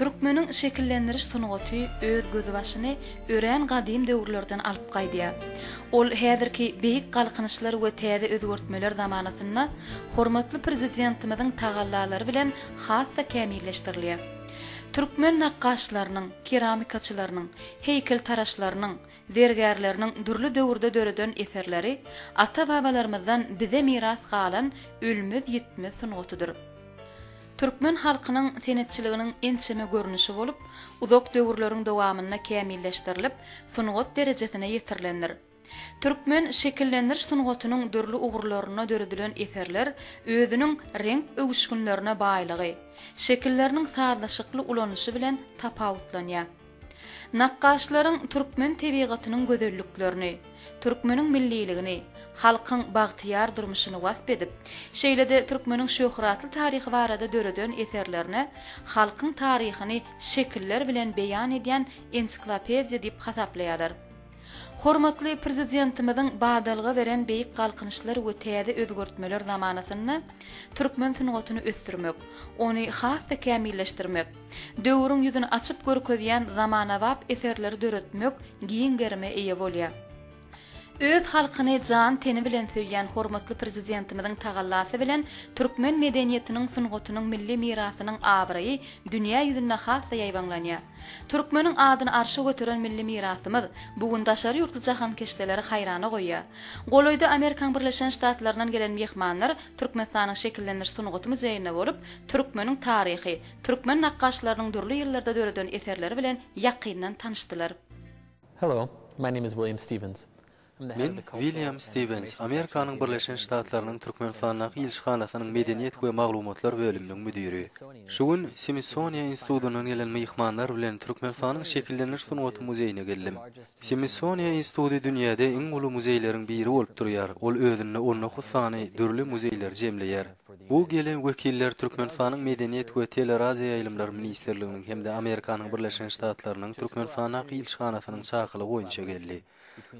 Türkmeniň şekillendiriş sungaty öz gözbaşyny örän gadym döwürlerden alyp gaýdýar. Ol häzirki beýik galkynyşlar we täze özgertmeler zamanasynda hormatly Prezidentimiziň tagallalary bilen has-da kämilleşdirilýär. Türkmen nakgaşlarynyň, keramikaçylarynyň, heýkeltaraşlarynyň, zergärleriniň dürli döwürde döreden eserleri ata-babalarymyzdan bize miras galan ölmez-ýitmez sungatydyr. Türkmen halkynyň senetçiliginiň ençeme görnüşi bolup, uzak döwürleriň dowamynda kämilleşdirilip, sungat derejesine ýetirilendir. Türkmen şekillendiriş sungatynyň dürli ugurlarynda döredilen eserler özüniň reňk öwüşginlerine baýlygy, şekilleriniň sazlaşykly ulanyşy bilen tapawutlanýar. Nakgaşlaryň türkmen tebigatynyň gözelliklerini, türkmeniň milliligini, halkyň bagtyýar durmuşyny wasp edip, şeýle-de türkmeniň şöhratly taryhy barada döreden eserlerine halkyň taryhyny şekiller bilen beýan edýän ensiklopediýa diýip hasaplaýarlar. Hormatly Prezidentimiziň badalga beren beýik Galkynyşlar we täze özgertmeler zamanasynda türkmen sungatyny ösdürmek, ony has-da kämilleşdirmek, döwrüň ýüzüni açyp görkezýän zamanabap eserleri döretmek giň gerime eýe bolýar. Öz halkyny jan-teni bilen söýýän hormatly Prezidentimiziň tagallasy bilen türkmen medeniýetiniň, sungatynyň milli mirasynyň abraýy dünýä ýüzünde has-da ýaýbaňlanýar. Türkmeniň adyny arşa göteren milli mirasymyz bu gün daşary ýurtly jahankeşdeleri haýrana goýýar. Golaýda Amerikaň Birleşen Ştatlaryndan gelen myhmanlar Türkmenistanyň Şekillendiriş sungaty muzeýinde bolup, türkmeniň taryhy, türkmen nakgaşlarynyň dürli ýyllarda döreden eserleri bilen ýakyndan tanyşdylar. Hello, my name is William Stevens. Men William Stiwens, Amerikanyň Birleşen Ştatlarynyň Türkmenistandaky ilçihanasynyň medeniýet we maglumatlar bölüminiň müdiri. Şu gün Smithsonian institutyndan gelen myhmanlar bilen Türkmenistanyň Şekillendiriş sungaty muzeýine geldim. Smithsonian instituty dünýäde iň uly muzeýleriň biri bolup durýar, ol özünde 19 sany dürli muzeýleri jemleýär. Bu gelen wekiller Türkmenistanyň Medeniýet we teleradioýaýlymlar ministrliginiň hem-de Amerikanyň Birleşen Ştatlarynyň Türkmenistandaky ilçihanasynyň çakylygy boýunça geldi.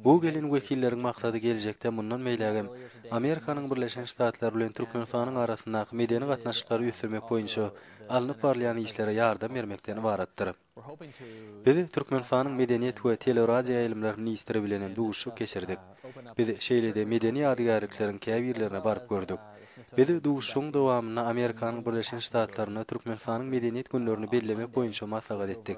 Bu gelen wekilleriň maksady geljekde mundan beýlägem Amerikanyň Birleşen Ştatlary bilen Türkmenistanyň arasyndaky medeni gatnaşyklary ösdürmek boýunça alnyp barylýan işlere ýardam bermekden ybaratdyr. Biz Türkmenistanyň Medeniýet we teleradioýaýlymlar ministri bilen hem duşuşyk geçirdik. Biz şeýle-de medeni ýadygärlikleriň käbirlerine baryp gördük. Biz duşuşygyň dowamynda Amerikanyň Birleşen Ştatlarynda Türkmenistanyň Medeniýet günlerini bellemek boýunça maslahat etdik.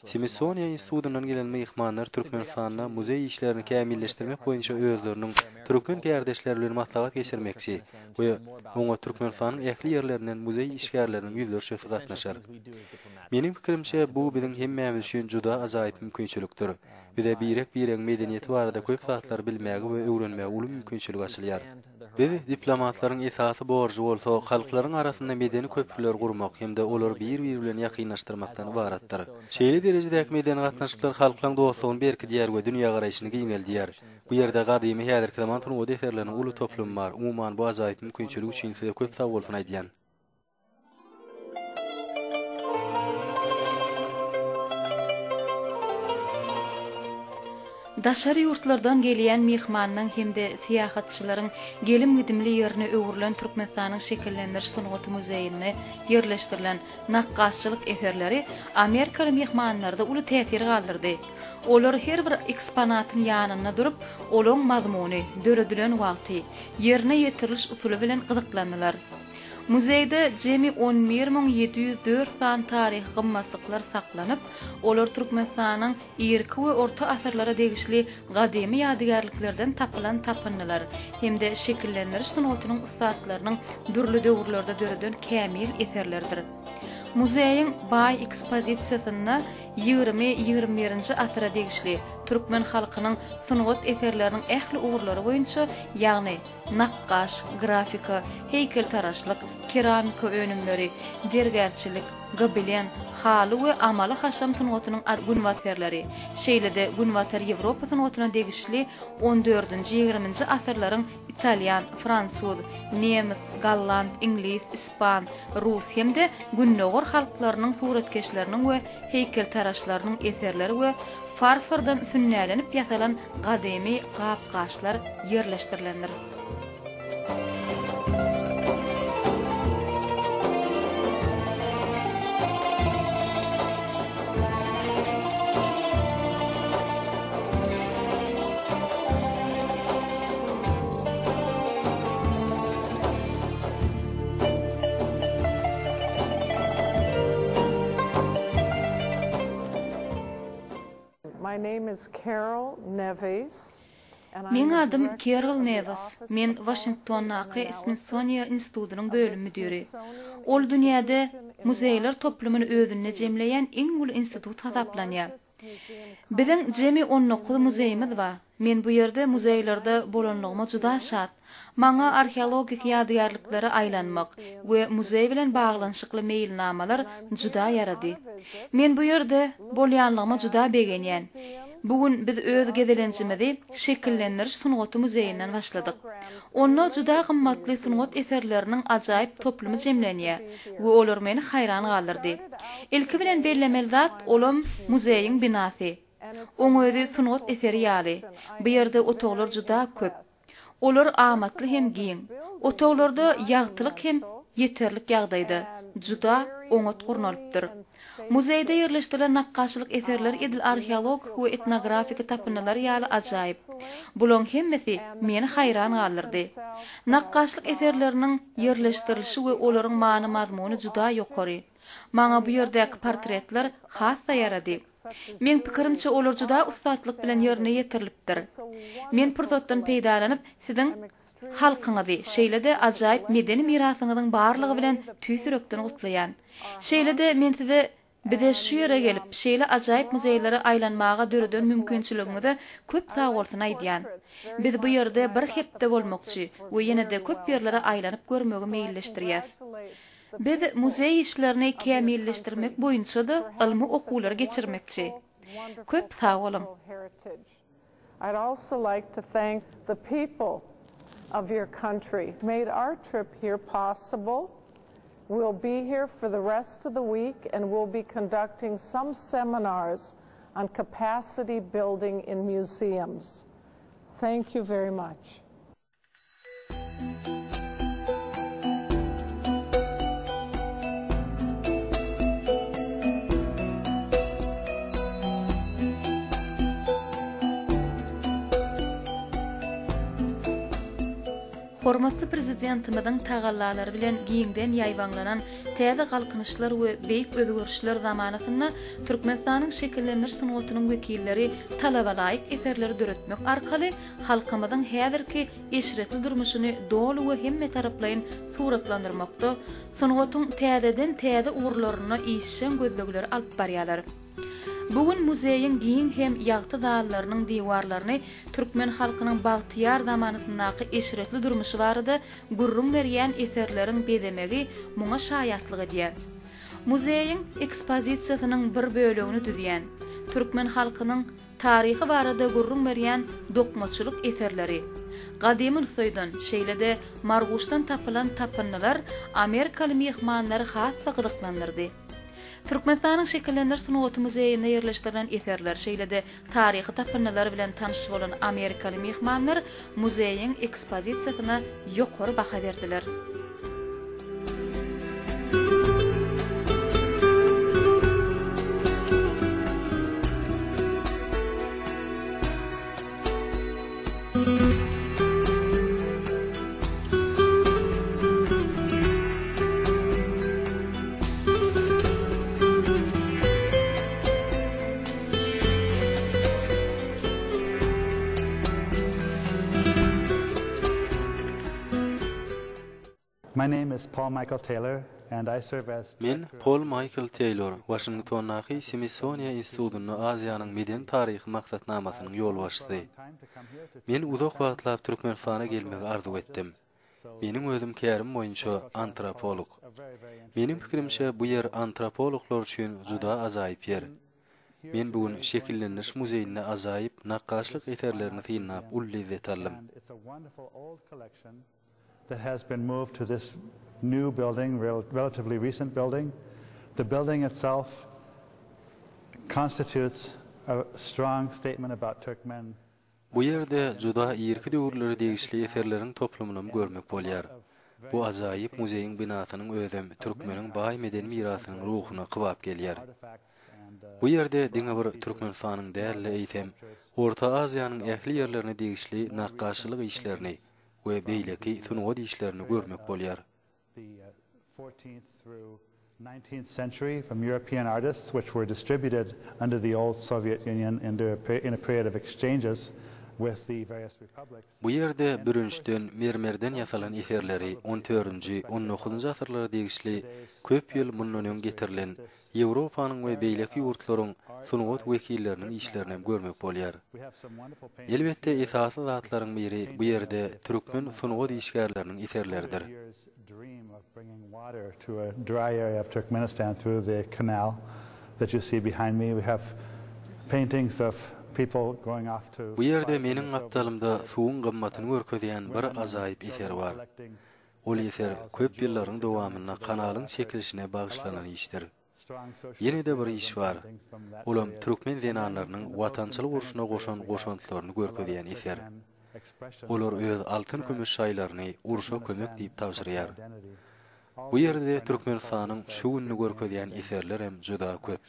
Smithsonian institutyndan gelen myhmanlar Türkmenistanda muzeý işlerini kämilleşdirmek boýunça özleriniň türkmen kärdeşleri bilen maslahat geçirmekçi we oňa Türkmenistanyň ähli ýerlerinden muzeý işgärleriniň ýüzlerçesi gatnaşar. Meniň pikirimçe, bu biziň hemmämiz üçin juda ajaýyp mümkinçilikdir. Bize birek-biregiň medeniýeti barada köp zatlary bilmäge we öwrenmäge uly mümkinçilik açylýar. Biz, diplomatlaryň esasy borjy bolsa, halklaryň arasynda medeni köprüleri gurmak hem-de olary bir-biri bilen ýakynlaşdyrmakdan ybaratdyr. Şeýle derejedäki medeni gatnaşyklar halklaryň dostlugyny berkidýär we dünýägaraýşyny giňeldýär. Bu ýerde gadymy, häzirki zaman sungat eserleriniň uly toplumy bar. Umuman, bu ajaýyp mümkinçilik üçin size köp sagbolsun aýdýan. Daşary ýurtlardan gelýän myhmanlaň hem-de syýahatçylaryň gelim-gidimli ýerine öwrülen Türkmenistanyň Şekillendiriş sungaty muzeýinde ýerleşdirilen nakgaşçylyk eserleri amerikaly myhmanlarda uly täsir galdyrdy. Olar her bir eksponatyň ýanynda durup, olaň mazmuny, döredilen wagty, ýerine ýetiriliş usuly bilen gyzyklandylar. Muzeýde jemi 11704 sany taryhy gymmatlyklar saklanyp, olar Türkmenistanyň irki we orta asyrlara degişli gadymy ýadygärliklerden tapylan tapyndylar hem-de şekillendiriş sungatynyň ussatlarynyň dürli döwürlerde döreden kämil eserleridir. Muzeýiň baý ekspozisiýasynda ýigrimi-ýigrimi birinji asyra degişli türkmen halkynyň sungat eserleriniň ähli ugurlary boýunça, ýagny, nakgaş, grafika, heýkeltaraşlyk, keramika önümleri, zergärçilik, gobelen, haly we amaly-haşam sungatynyň günbatarlary, şeýle-de Günbatar Ýewropa sungatyna degişli on dördünji-ýigriminji asyrlaryň italýan, fransuz, nemes, golland, iňlis, ispan, rus hem-de gündogar halklarynyň suratkeşleriniň we heýkeltaraşlarynyň eserleri we farfordan sünnälenip ýasalan gadymy gap-gaçlar ýerleşdirilendir. name is Carol Neves and I'm Meň the adym director Kerol of the Newes. Office Men of Policy Waşingtondaky Analysis Smithsonian institutynyň of bölüm the müdiri. Smithsonian Ol dünýäde Institution in muzeýler Washington, toplumyny özünde D.C. jemleýän iň uly institut It's the hasaplanýar. largest museum Biziň complex jemi on in dokuz the muzeýimiz world. bar. Men bu ýerde muzeýlerde bolanlygyma juda şat. Maňa arheologik ýadygärliklere aýlanmak we muzeý bilen baglanyşykly meýilnamalar juda ýarady. Men bu ýerde bolýanlygyma juda begenýän. Bu gün biz öz gezelenjimizi Şekillendiriş sungaty muzeýinden başladyk. Onda juda gymmatly sungat eserleriniň ajaýyp toplumy jemlenýär we olar meni haýran galdyrdy. Ilki bilen bellemeli zat, olam muzeýiň binasy. Oň özi sungat eseri ýaly. Bu ýerde otaglar juda köp. Olar amatly hem giň. Otaglarda ýagtylyk hem ýeterlik ýagdaýda, juda oňat gurnalypdyr. Muzeýde ýerleşdirilen nakgaşçylyk eserleri edil arheologik we etnografiki tapyndylar ýaly ajaýyp. Bulaň hemmesi meni haýran galdyrdy. Nakgaşlyk eserleriniň ýerleşdirilişi we olaryň many-mazmuny juda ýokary. Maňa bu ýerdäki portretler has-da ýarady. Meň pikirimçe, olar juda ussatlyk bilen ýerine ýetirilipdir. Men pursatdan peýdalanyp, siziň halkyňyzy, şeýle-de ajaýyp medeni mirasyňyzyň barlygy bilen tüýs ýürekden gutlaýan. Şeýle-de men size bize şu ýere gelip, şeýle ajaýyp muzeýlere aýlanmaga döreden mümkinçiligiňize köp sagbolsun aýdýan. Biz bu ýerde bir hepde bolmakçy we ýene-de köp ýerlere aýlanyp görmegi meýilleşdirýäs. Biz muzeý işlerini kämilleşdirmek boýunça-da ylmy okuwlary geçirmekçi. Köp sag boluň! I'd also like to thank the people of your country made our trip here possible. We'll be here for the rest of the week and we'll be conducting some seminars on capacity building in museums. Thank you very much. Hormatly Prezidentimiziň tagallalary bilen giňden ýaýbaňlanan täze Galkynyşlar we beýik özgerişler zamanasynda Türkmenistanyň şekillendiriş sungatynyň wekilleri talabalaýyk eserleri döretmek arkaly halkymyzyň häzirki eşretli durmuşyny doly we hemmetaraplaýyn suratlandyrmakda sungatyň täzeden-täze ugurlarynda işjeň gözlegleri alyp barýarlar. Bu gün muzeýiň giň hem ýagty zallarynyň diwarlaryny türkmen halkynyň bagtyýar zamanasyndaky eşretli durmuşy barada gürrüň berýän eserleriň bezemegi muňa şaýatlyk edýär. Muzeýiň ekspozisiýasynyň bir bölegini düzýän, türkmen halkynyň taryhy barada gürrüň berýän dokmaçylyk eserleri, gadymy Nusaýdan, şeýle-de Marguşdan tapylan tapyndylar amerikaly myhmanlary has-da gyzyklandyrdy. Türkmenistanyň Şekillendiriş sungaty muzeýinde ýerleşdirilen eserler, şeýle-de taryhy tapyndylar bilen tanyş bolan amerikaly myhmanlar muzeýiň ekspozisiýasyna ýokary baha berdiler. My name is Paul Michael Taylor and I serve as Men Pol Maýkl Teýlor, Waşingtondaky Smisoniýa institutynda Aziýanyň medeni taryhy maksatnamasynyň ýolbaşçysy. Men uzak wagtlap Türkmenistana gelmegi arzuw etdim. Meniň özüm kärim boýunça antropolog. Meniň pikirimçe, bu ýer antropologlar üçin juda ajaýyp ýer. Men bu gün Şekillendiriş muzeýinde ajaýyp nakgaşlyk eserlerini synlap uly lezzet aldym. that has been moved to this new building, relatively recent building. The building itself constitutes a strong statement about Turkmen Bu ýerde juda irki döwürlere degişli eserleriň toplumynam görmek bolýar. Bu ajaýyp muzeýiň binasynyň özem türkmeniň baý medeni mirasynyň ruhuna kybap gelýär. Bu ýerde diňe bir Türkmenistanyň däl-de, eýsem, Orta Aziýanyň ähli ýerlerine degişli nakgaşçylyk işlerini we beýleki sungat işlerini görmek bolýar. Nineteenth century from European artists which were distributed under the old Soviet Union in a period of exchanges with the various republics. Bu ýerde bürünçden, mermerden ýasalan eserleri on dördünji, on dokuzynjy asyrlara degişli köp ýyl mundan öň getirilen Ýewropanyň we beýleki ýurtlaryň sungat wekilleriniň işlerinem görmek bolýar. Elbetde esasy zatlaryň biri bu ýerde türkmen sungat işgärleriniň eserleridir. Bu ýerde meniň gapdalymda suwuň gymmatyny görkezýän bir ajaýyp eser bar. Ol eser köp ýyllaryň dowamynda kanalyň çekilişine bagyşlanan işdir. Ýene-de bir iş bar. Olam türkmen zenanlarynyň Watançylyk urşuna goşan goşantlaryny görkezýän eser. Olar öz altyn-kümüş şaýlaryny urşa kömek diýip tabşyrýar. Bu ýerde Türkmenistanyň şu gününi görkezýän eserlerem juda köp.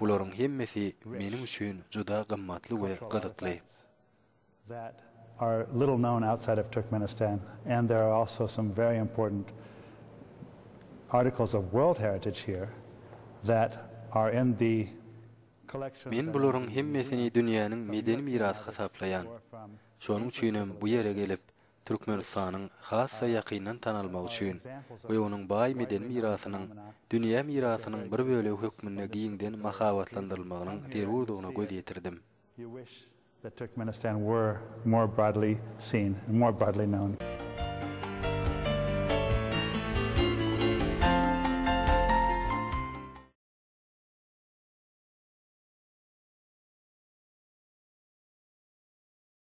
Bularyň hemmesi meniň üçin juda gymmatly we gyzykly. That are little known outside of Turkmenistan and there are also some very important articles of world heritage here that are in the collections Men bularyň hemmesini dünýäniň medeni mirasy hasaplaýan. Şonuň üçinem bu ýere gelip, Türkmenistanyň has-da ýakyndan tanalmagy üçin we onuň baý medeni mirasynyň dünýä mirasynyň bir bölegi hökmünde giňden mahabatlandyrylmagynyň zerurdygyna göz ýetirdim. You wish that Turkmenistan were more broadly seen and more broadly known.